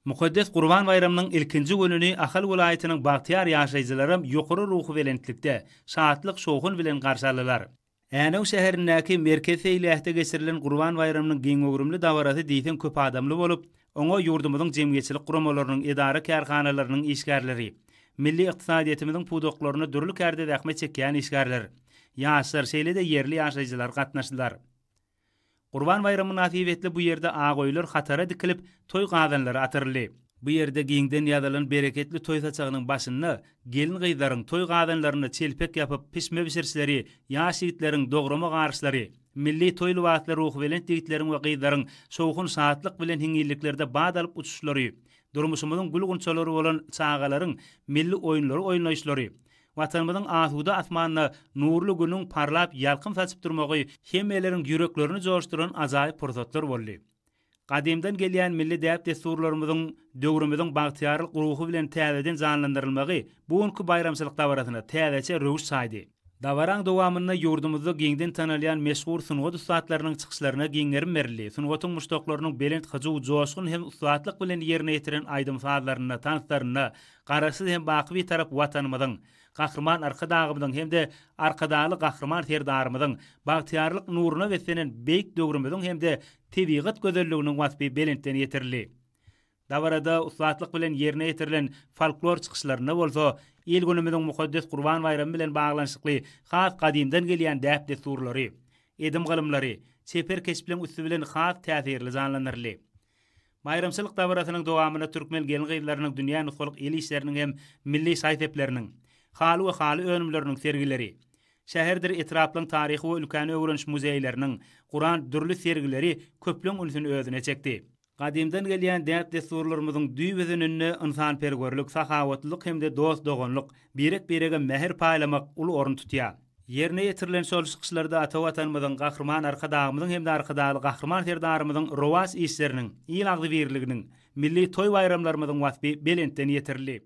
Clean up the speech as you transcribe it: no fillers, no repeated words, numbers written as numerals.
Mukaddes Gurban baýramynyň ilkinji gününi Ahal welaýatynyň bagtyýar ýaşaýjylaram ýokary ruhubelentlikde, şatlyk-şowhun bilen garşy aldylar. Änew şäherindäki Merkezi seýilgähde geçirilen Gurban baýramynyň giňgöwrümli dabarasy diýseň köp adamly bolup, oňa ýurdumyzyň jemgyýetçilik guramalarynyň, edara-kärhanalarynyň işgärleri, milli ykdysadyýetimiziň pudaklarynda dürli kärde zähmet çekýän işgärler, ýaşlar, şeýle-de ýerli ýaşaýjylar gatnaşdylar. Gurban baýramy mynasybetli bu ýerde ak öýler hatara dikilip, toý gazanlary atyryldy. Bu ýerde giňden ýazylan bereketli toý saçagynyň başynda gelin-gyzlaryň toý gazanlarynda çelpek ýapyp, pişme bişirişleri, ýaş ýigitleriň dograma garyşlary, milli toý lybasly ruhubelent ýigitleriň we gyzlaryň şowhun-şatlyk bilen hiňňilliklerde bat alyp uçuşlary, durmuşymyzyň gül-gunçalary bolan çagalaryň milli oýunlary oýnaýyşlary, Watanymyzyň asuda asmanynda nurly Günüň parlap ýalkym saçyp durmagy hemmeleriň ýüreklerini joşduran ajaýyp pursatlar boldy. Gadymdan gelýän milli däp-dessurlarymyzyň döwrümiziň bagtyýarlyk ruhy bilen täzeden janlandyrylmagy bu günki baýramçylyk dabarasyna täzeçe röwüş çaýdy. Dabaraň dowamynda ýurdumyzda giňden tanalýan meşhur sungat ussatlarynyň çykyşlaryna giň gerim berildi. Sungatyň muşdaklarynyň belent hyjuw, joşgun hem ussatlyk bilen ýerine ýetiren aýdym-sazlarynda, tanslarynda Garaşsyz hem baky Bitarap Watanymyzyň, Gahryman Arkadagymyzyň hem-de Arkadagly Gahryman Serdarymyzyň bagtyýarlyk nuruna beslenen beýik döwrümiziň hem-de tebigat gözelliginiň waspy belentden ýetirildi. Dabarada ussatlyk bilen ýerine ýetirilen folklor çykyşlarynda bolsa il-günümiziň mukaddes Gurban baýramy bilen baglanyşykly has gadymdan gelýän däp-dessurlary, edim-gylymlary çeper keşpleriň üsti bilen has täsirli janlandyryldy. Baýramçylyk dabarasynyň dowamynda türkmen gelin-gyzlarynyň dünýä nusgalyk el işleriniň hem milli şaý-sepleriniň, haly we haly önümleriniň sergileri, şäherdir etraplaryň taryhy we ülkäni öwreniş muzeýleriniň guran dürli sergileri köplügiň ünsüni özüne çekdi. Gadymdan gelýän däp-dessurlarymyzyň düýp özeninde ynsanperwerlik, sahawatlylyk hem-de dost-doganlyk, birek-birege mähir paýlamak uly orun tutýar. Ýerine ýetirilen şol çykyşlarda ata Watanymyzyň, Gahryman Arkadagymyzyň hem-de Arkadagly Gahryman Serdarymyzyň rowaç işleriniň, il agzybirliginiň, milli toý-baýramlarymyzyň waspy belentden ýetirildi.